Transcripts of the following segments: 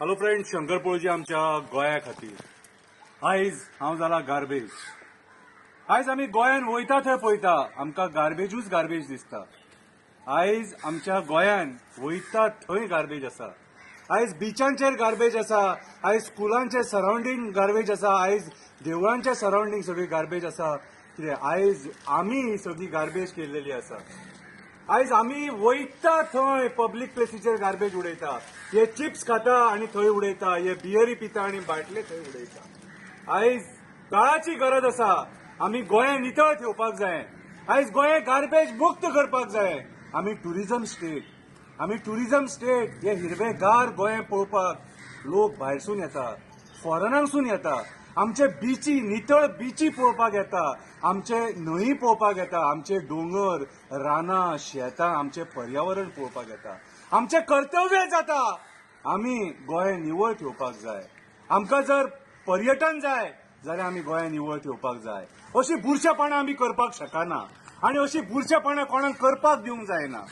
Hello friend, Shankar Polji आमच्या गोंया खातीर. आयज हांव जाला गार्बेज. आयज आमी गोंयान वयता थंय पळयता, आमकां गार्बेजूच गार्बेज दिसता. आयज आमच्या गोंयान वयता थंय गार्बेज आसा. आयज बिचांचेर गार्बेज आसा, आयज स्कुलांचे सरावंडींग गार्बेज आसा, आयज देवळांच्या सरावंडींग सगळी गार्बेज आसा. कितें आयज आमी सगळी गार्बेज केल्लेली आसा. आयज आमी वयता थंय पब्लीक प्लेसीचेर गार्बेज उडयता. हे चिप्स खाता आनी थंय उडयता, हे बियरी पिता आनी बाटले थंय उडयता. आयज काळाची गरज आसा, आमी गोंय नितळ ठेवपाक जाय. आयज गोंय गार्बेज मुक्त करपाक जाय. आमी टुरिझम स्टेट, आमी टुरिझम स्टेट. हे हिरवेगार गोंय पळोवपाक लोक भायरसून येता, फॉरनांसून येता. आमचे बिची, नितळ बिची पळोवपाक येता, आमचे न्हंयी पळोवपाक येता, आमचे दोंगर, रानां, शेतां, आमचे पर्यावरण पळोवपाक येता. आमचें कर्तव्य जाता, आमी गोंय निवळ ठेवपाक जाय. आमकां जर पर्यटन जाय जाल्यार आमी गोंय निवळ ठेवपाक जाय. अशी बुरशेपणां आमी करपाक शकना आनी अशी बुरशेपणां कोणाक करपाक दिवंक जायना.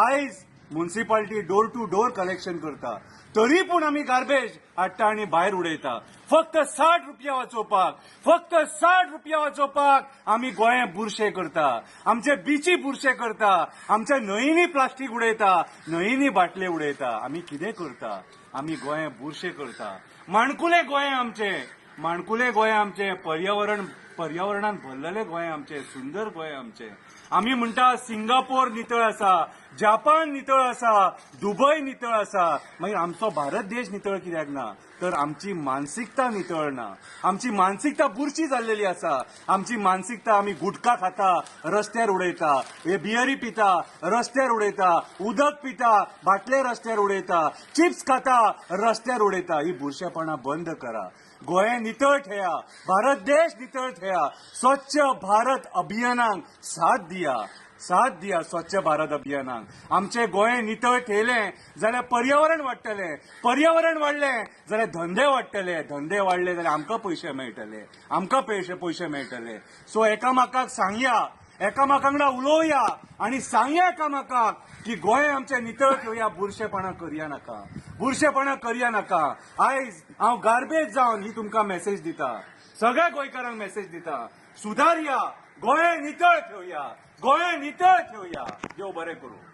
आयज municipality door to door collection करता, तरी पूण आमी गार्बेज हाडटा आनी भायर उडयता. फक्त 60 रुपया वाचोवपाक, फक्त 60 रुपया वाचोवपाक आमी गोंय बुरशे करता, आमचे बिची बुरशे करता, आमच्या न्हंयनी प्लास्टीक उडयता, न्हंयनी बाटले उडयता. आमी कितें करता? आमी गोंय बुरशे करता. माणकुले गोंय आमचे, माणकुले गोंय आमचे, पर्यावरण पर्यावरणान भरलेले गोंय आमचे, सुंदर गोंय आमचे. आमी म्हणटा सिंगापोर नितळ आसा, जापान नितळ आसा, दुबय नितळ आसा, मागीर आमचो भारत देश नितळ कित्याक ना? तर आमची मानसिकता नितळ ना. आमची मानसिकता बुरशी जाल्लेली आसा. आमची मानसिकता, आमी गुटखा खाता, रस्त्यार उडयता, हे बियरी पिता, रस्त्यार उडयता, उदक पिता, बाटले रस्त्यार उडयता, चिप्स खाता, रस्त्यार उडयता. ही बुरशेपणां बंद करा. गोंय नितळ ठेया, भारत देश नितळ ठेया. स्वच्छ भारत अभियानाक साथ दिया, साथ दिया स्वच्छ भारत अभियानाक. आमचे गोंय नितळ ठेयलें जाल्यार पर्यावरण वाडटलें, पर्यावरण वाडलें जाल्यार धंदे वाडटले, धंदे वाडले जाल्यार आमकां पयशे मेळटले, आमकां पयशे मेळटले. सो एकामेकाक सांगया, एकामेका वांगडा उलोवया आनी सांगया एकामेकाक की गोंय आमचें नितळ ठेवया, बुरशेपणां करया नाका, बुरशेपणां करया नाका. आयज हांव गार्बेज जावन ही तुमकां मेसेज दिता, सगळ्या गोंयकारांक मेसेज दिता, सुदारया, गोंय नितळ ठेवया, गोंय नितळ ठेवया. देव बरें करूं.